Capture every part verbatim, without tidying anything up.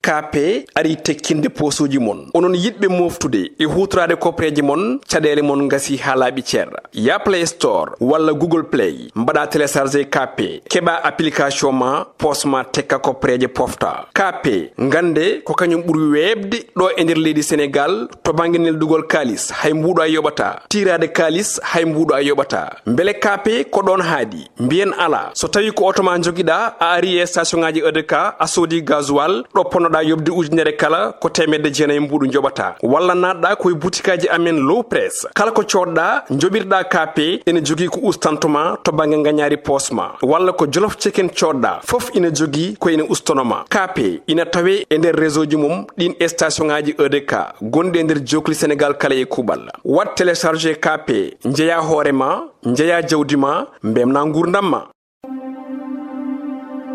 Kaape ari tekkinde poosuuji mon. Onon yiɗɓe mooftude e huutoraade kopreeje mon, caɗeele mon ngasi haa laaɓi cer. Ya Play Store walla Google Play, mbaɗa télécharger Kaape, keɓa application ma, poos ma tekka kopreeje pofta. Kaape, ngannde ko kañum ɓuri weeɓde ɗo e nder leydi Senegaal to bannge neldugol kaalis, hay mbuuɗo a yoɓata. Tiiraade kaalis, hay mbuuɗo a yoɓata. Mbele Kaape ko ɗoon haaɗi? Mbiyen alaa. So tawii ko oto ma njogiɗaa, a ari e station ŋaaji E D K, a soodi gasoil, ɗo ponnoɗaa yoɓde ujunere kala, ko teemedde jeenayi mbuuɗu njoɓataa. Walla naatɗaa ko e butikaaji amen Low Press. Kala ko coodɗaa, njoɓirɗaa Kaape, ene jogii ko ustanto ma to bannge ngañaari poos ma. Walla ko Jolof Chicken coodɗaa, fof ina jogii ko ina ustono ma. Kaape ina tawee e nder réseau ji mum ɗiin e station ŋaaji E D K gonɗi e nder jookli Senegaal kala e kuuɓal. Waɗ télécharger Kaape, njeyaa hoore ma, njeyaa jawdi ma, mbemnaa nguurndam ma.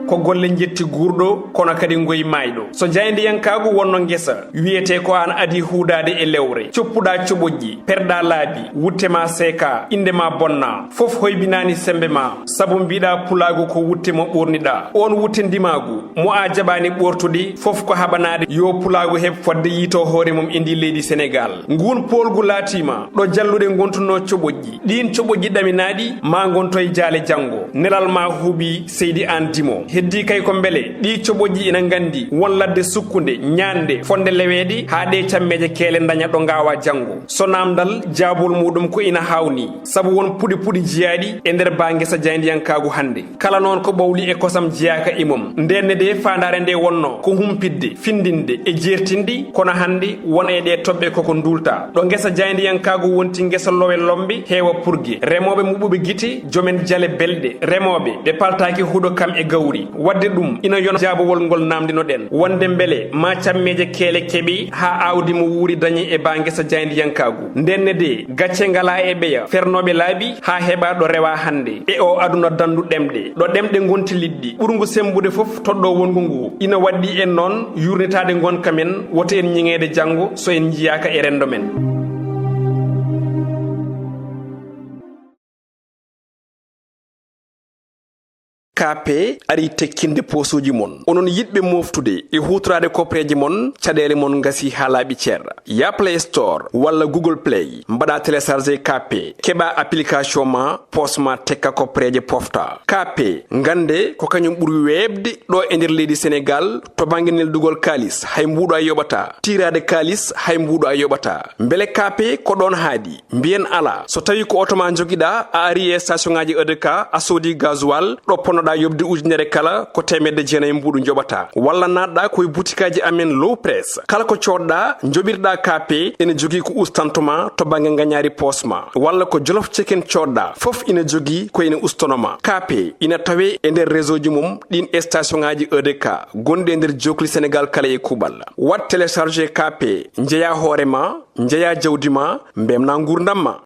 Ko golle njetti guurɗo, kono kadi ngoyi maayɗo. So jaayndiyankaagu wonno ngesa, wiyetee ko aan adii huudaade e lewre, coppuɗaa coɓoƴƴi, perɗaa laabi, wutte ma seekaa, innde ma bonnaa, fof hoybinaani semmbe ma, sabu mbiɗaa pulaagu ko wutte mo ɓoorniɗaa. Oon wutte ndimaagu, mo a jaɓaani ɓoortude, fof ko haɓanaade yo pulaagu heɓ fodde yiytoo hoore mum e ndii leydi Senegaal. Nguun poolgu laatiima ɗo jalluɗe ngontunoo coɓoƴƴi. Ɗiin coɓoƴƴi ɗaminaaɗi maa ngontoy jaale janngo. Nelal maa huuɓii, seydi Aan Dimo. Heddii kay ko mbele ɗii coɓoƴƴi ina nganndi won ladde sukkunde, ñaande, fotnde leweede haa ɗee cammeeje keele ndaña ɗo ngaawa janngo. So naamndal, jaabol muuɗum ko ina haawnii, sabu won puɗi puɗi jiyaaɗi e nder baa ngesa jaayndiyankaagu hannde. Kala noon ko ɓawli e kosam jeyaaka e mum. Ndeen ne dee, faandaare nde wonno ko humpitde, finndinde e jeertinde, kono hannde won e ɗee toɓɓe koko nduulta. Ɗo ngesa jaayndiyankaagu wonti ngesa lowe lombe, heewa purge. Remooɓe muɓɓuɓe gite, joomen jale belɗe, remooɓe ɓe paltaaki huɗo kam e gawri. Waɗde ɗum ina yona jaabawol ngol naamndino-ɗen, wonde mbele ma cammeeje keele keɓe haa aawdi mo wuuri dañe e baa ngesa jaayndiyankaagu. Ndeen ne dee, gacce ngalaa e ɓeya fernooɓe laabi haa heɓa ɗo rewa hannde e o aduna danndu ɗemɗe, ɗo ɗemɗe ngonti liɗɗi. Ɓurngu semmbude fof toɗɗo wonngu ngu ina waɗɗii en noon yuurnitaade ngonka men, woto en ñiŋeede janngo so en njiyaaka e renndo men. Kaape ari tekkinde poosuuji mon. Onon yiɗɓe mooftude e huutoraade kopreeje mon, caɗeele mon ngasi haa laaɓi cer. Ya Play Store walla Google Play, mbaɗa télécharger Kaape, keɓa application ma, poos ma tekka kopreeje pofta. Kaape, ngannde ko kañum ɓuri weeɓde ɗo e nder leydi Senegaal to bannge neldugol kaalis, hay mbuuɗo a yoɓata. Tiiraade kaalis, hay mbuuɗo a yoɓata. Mbele Kaape ko ɗoon haaɗi? Mbiyen alaa. So tawii ko oto ma njogiɗaa, a ari e station ŋaaji E D K, a soodi gasoil, ɗo ponnoɗaa yoɓde ujunere kala, ko teemedde jeenayi mbuuɗu njoɓataa. Walla naatɗaa ko e butikaaji amen Low Press. Kala ko coodɗaa, njoɓirɗaa Kaape, ene jogii ko ustanto ma to bannge ngañaari poos ma. Walla ko Jolof Chicken coodɗaa, fof ina jogii ko ina ustono ma. Kaape ina tawee e nder réseau ji mum, ɗiin e station ŋaaji E D K, gonɗi e nder jookli Senegaal kala e kuuɓal. Waɗ télécharger Kaape, njeyaa hoore ma, njeyaa jawdi ma, mbemnaa nguurndam ma.